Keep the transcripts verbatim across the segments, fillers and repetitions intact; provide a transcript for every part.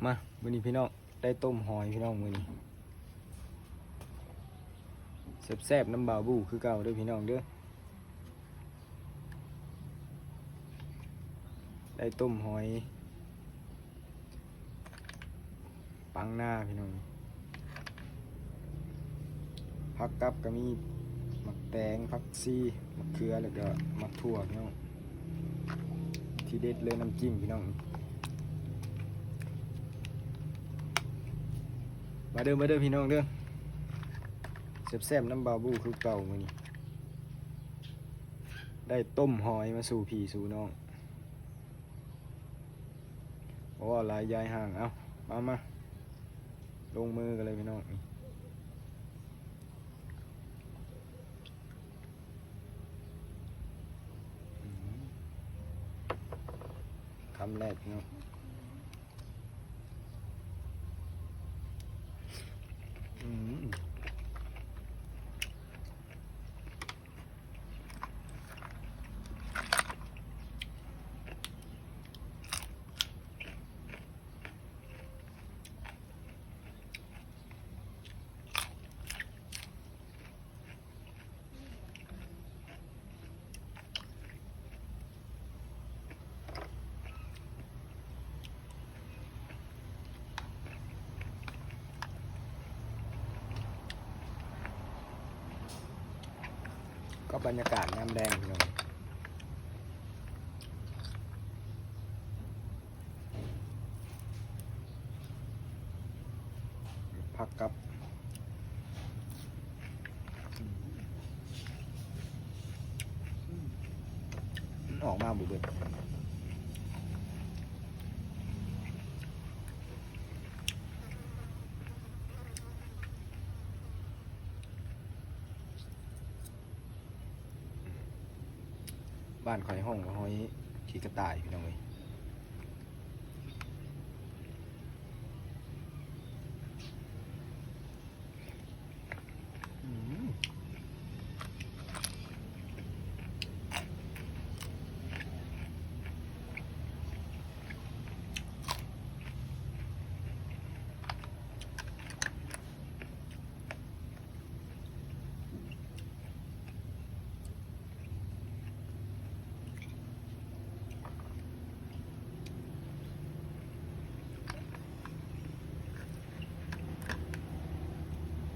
มา มื้อนี้พี่น้อง ได้ต้มหอยพี่น้อง มื้อนี้ แซ่บๆ น้ำบ่าวบูคือเก่าเด้อพี่น้องเด้อ ได้ต้มหอย ปังหน้าพี่น้อง ผักกับก็มี หมากแตง ผักชี หมากเขือ แล้วก็หมากถั่วพี่น้อง ทีเด็ดเลยน้ำจิ้มพี่น้อง มาเด้อ มาเด้อพี่น้องเด้อ แซ่บๆ น้ำบ่าวบูคือเก่ามื้อนี้ ได้ต้มหอยมาสู่พี่สู่น้อง เพราะว่าหลายยายห่าง เอ้า มา มา ลงมือกันเลยพี่น้อง นี่ อืม คำแรกพี่น้อง อืม ก็บรรยากาศยามแลงพี่น้อง ผักกับ มันออกมาบ่เบิด บ้านข้อยฮ้องว่าหอยขี้กระต่ายพี่น้องเอ้ย อืม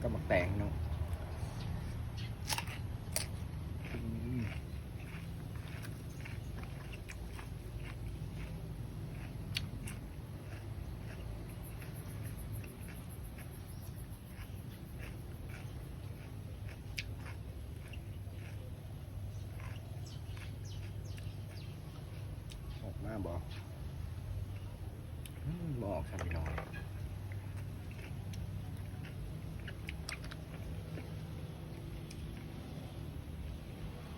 กับหมากแตงเนาะ อืม ออกมาบ่ อืม บ่ออกครับพี่น้อง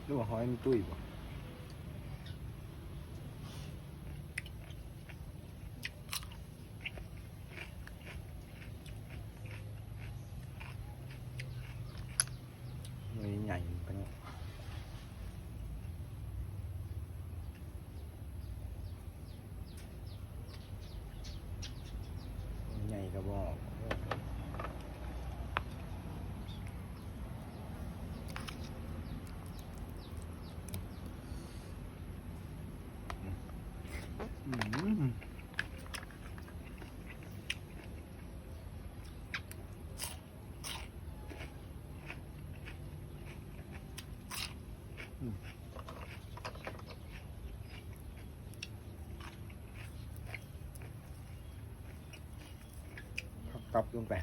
หรือว่าหอยมันตุ้ยบ่ หน่วยใหญ่เหมือนกันเนาะ หน่วยใหญ่กะบ่ออก อืม อืม ผักกับลงไป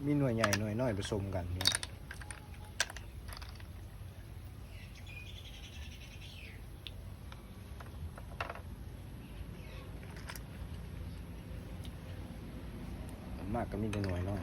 มีหน่วยใหญ่หน่วยน้อยผสมกันเนี่ย ส่วนมากก็มีแต่หน่วยน้อย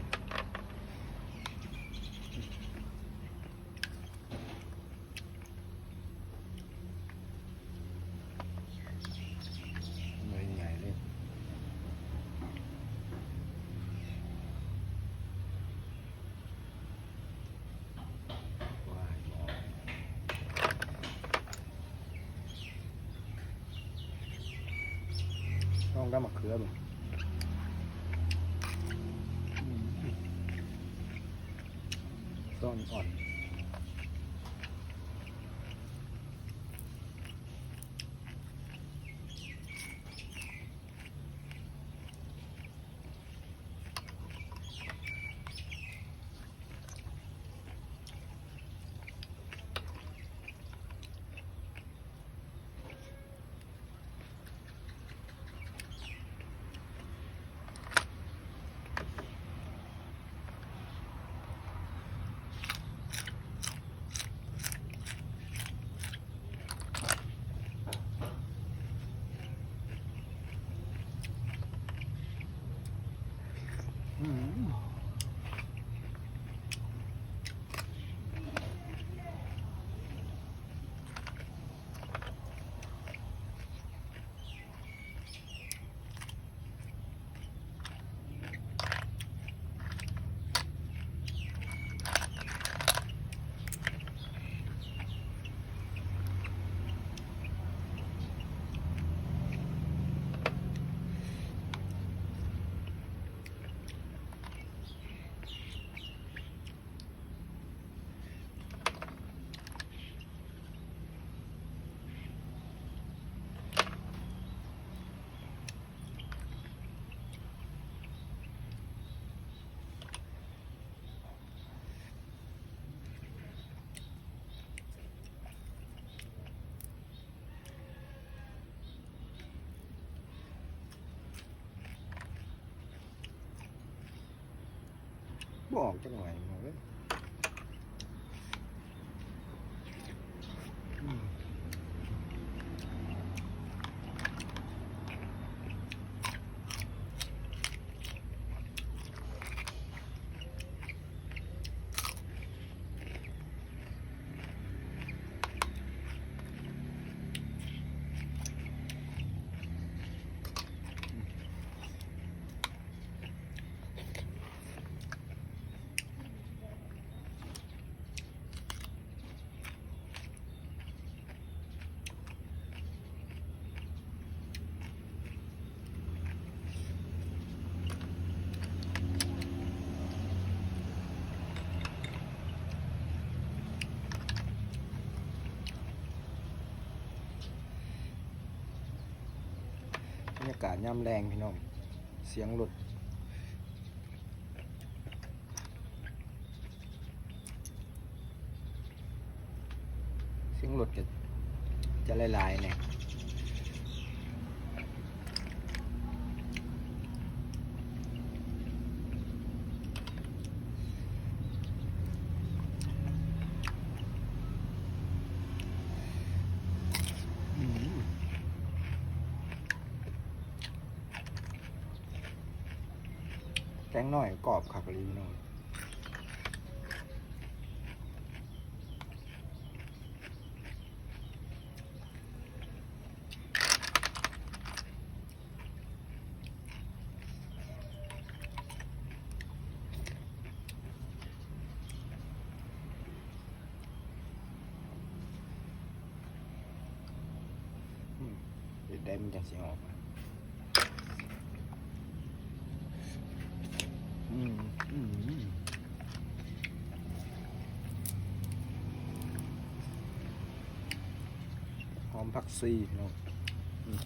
น้ำมะเขือบ่ อืม ซอนอ่อน อืม บ่ออกจังหน่อยพี่น้องเอ้ย อืม บรรยากาศยามแลงพี่น้อง เสียงรถ เสียงรถก็จะหลายๆเนี่ย อืม แตงน้อยกรอบคักอีหลีพี่น้อง อืม เห็ดได้มันจังสิออกมา อืม อืม หอมผักชีเนาะ อืม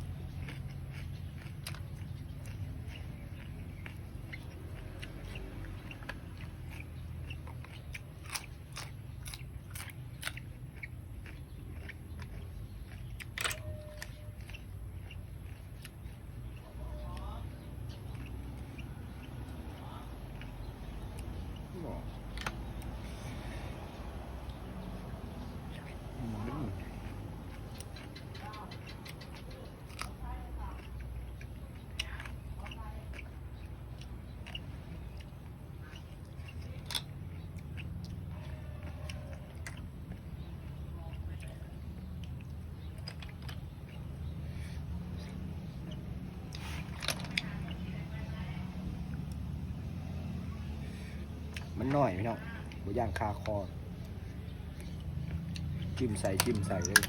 อืม มันน้อยพี่น้อง บ่ย่านคาคอ จิ้มใส่ จิ้มใส่เลย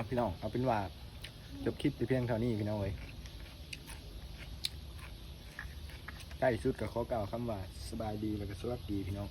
พี่น้อง เอาเป็นว่าจบคลิปแต่เพียงเท่านี้พี่น้องเอ้ย ท้ายสุดก็ขอกล่าวคำว่าสบายดีแล้วก็สวัสดีพี่น้อง